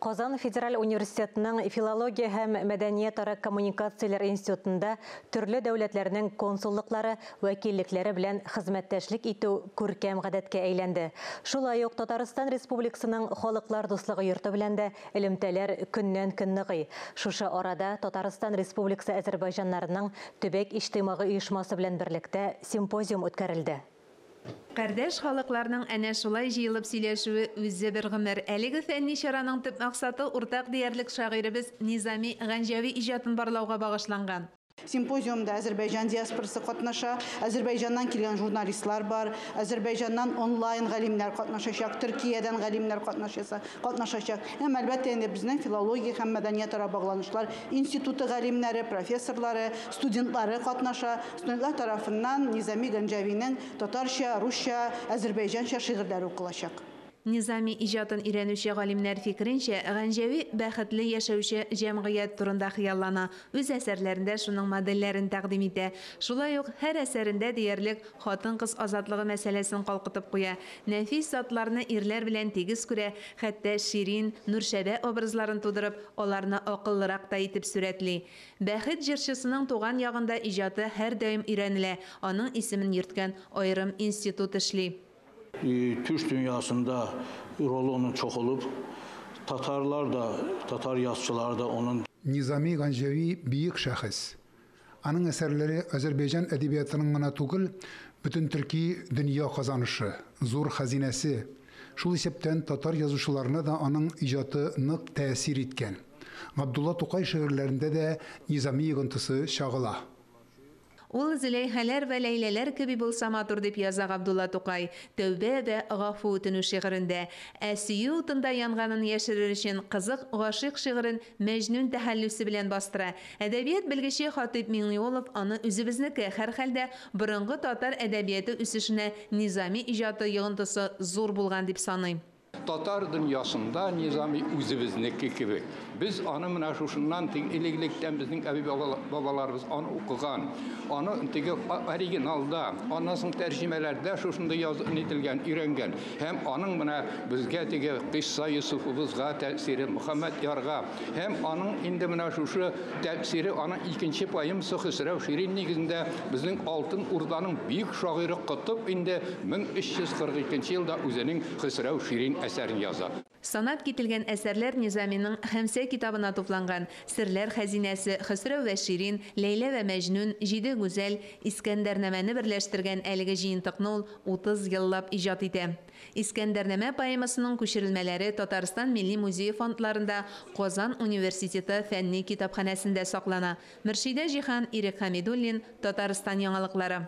Казан федераль университетының филология һәм мәдәниятара коммуникацияләр институтында төрле дәүләтләрнең консуллыклары, вәкиллекләре белән хезмәттәшлек итү күркәм гадәткә әйләнде. Шулай ук Татарстан Республикасының Халыклар дуслыгы йорты белән дә элемтәләр көннән-көн ныгый. Шушы арада Татарстан Республикасы әзербайҗаннарының төбәк иҗтимагый оешмасы белән берлектә симпозиум үткәрелде. Кардәш халыкларның әнә шулай җыелып сөйләшүе үзе бер гомер. Әлеге фәнни чараның төп максаты уртак диярлек шагыйребез Низами Ганҗәви иҗатын барлауга багышланган. Симпозиумда Азербайҗан диаспорасы катнаша, Азербайҗаннан килгән журналистлар бар, Азербайҗаннан онлайн галимнәр катнашачак, Төркиядән галимнәр катнашачак. Һәм әлбәттә инде безнең филология һәм мәдәниятара багланышлар институты галимнәре, профессорлары, студентлары катнаша. Студентлар тарафыннан Низами Ганҗәвинең татарча, русча, азербайҗанча шигырьләре укылачак. Низами иҗатын өйрәнүче галимнәр фикеренчә, Ганҗәви бәхетле яшәүче җәмгыять турында хыяллана, үз әсәрләрендә шуның модельләрен тәкъдим итә. Шулай ук һәр әсәрендә диярлек хатын-кыз азатлыгы мәсьәләсен калкытып куя. Нәфис затларны ирләр белән тигез күрә, хәтта Ширин, Нуршәбә образларын тудырып, аларны акыллырак та итеп сурәтли. Бәхет җырчысының туган ягында иҗаты һәрдаим өйрәнелә, аның исемен йөрткән аерым институт эшли. Türk dünyasında rolu onun çox olub. Tatarlar da, tatar yazıçıları da onun. Nizami Ganjavi büyük şəxs. Аның әсәрләре Азербайҗан әдәбиятының гына түгел, бөтен төрки дөнья казанышы, зур хәзинәсе. Шул исәптән татар язучыларына да аның иҗаты нык тәэсир иткән. Габдулла Тукай шигырьләрендә дә Низами йогынтысы чагыла. Ул Зөләйхәләр вә Ләйләләр кеби булса матур дип яза Габдулла Тукай Тәүбә вә гафу үтенү шигырендә. Ә сөю утында янганын яшерер өчен кызык гашыйк шигырен Мәҗнүн тәхәллүсе белән бастыра. Әдәбият белгече Хатип Миңнеулов аны үзебезнеке, һәрхәлдә борынгы татар әдәбияты үсешенә Низами иҗаты йогынтысы зур булган дип саный. Татар дөньясында Низами үзебезнеке кебек. Без аны менә шушыннан элек-электән безнең әби бабаларыбыз аны укыган. Аны теге оригиналда, аннан соң тәрҗемәләрдә шушында язып нителгән, өйрәнгән. Һәм аның менә безгә теге Кыйсса Юсуфыбызга тәэсире, Мөхәммәд Ярга, һәм аның инде менә шушы тәэсире, аның икенче поэмасы Хөсрәү Ширин нигезендә безнең Алтын Урданың бөек шагыйре Котып инде 1342 елда үзенең Хөсрәү Ширин әсәрен яза. Санап кителгән әсәрләр Низаминың Хәмсә китабына тупланган. Серләр хәзинәсе, Хөсрәү вә Ширин, Ләйлә вә Мәҗнүн, Җиде гүзәл, Искәндәрнамәне берләштергән әлеге җыентыкны ул 30 еллап иҗат итә. Искәндәрнамә поэмасының күчерелмәләре Татарстан Милли музее фондларында, Казан университеты фәнни китапханәсендә саклана. Мөршидә Җиһан, Ирек Хәмидуллин, Татарстан яңалыклары.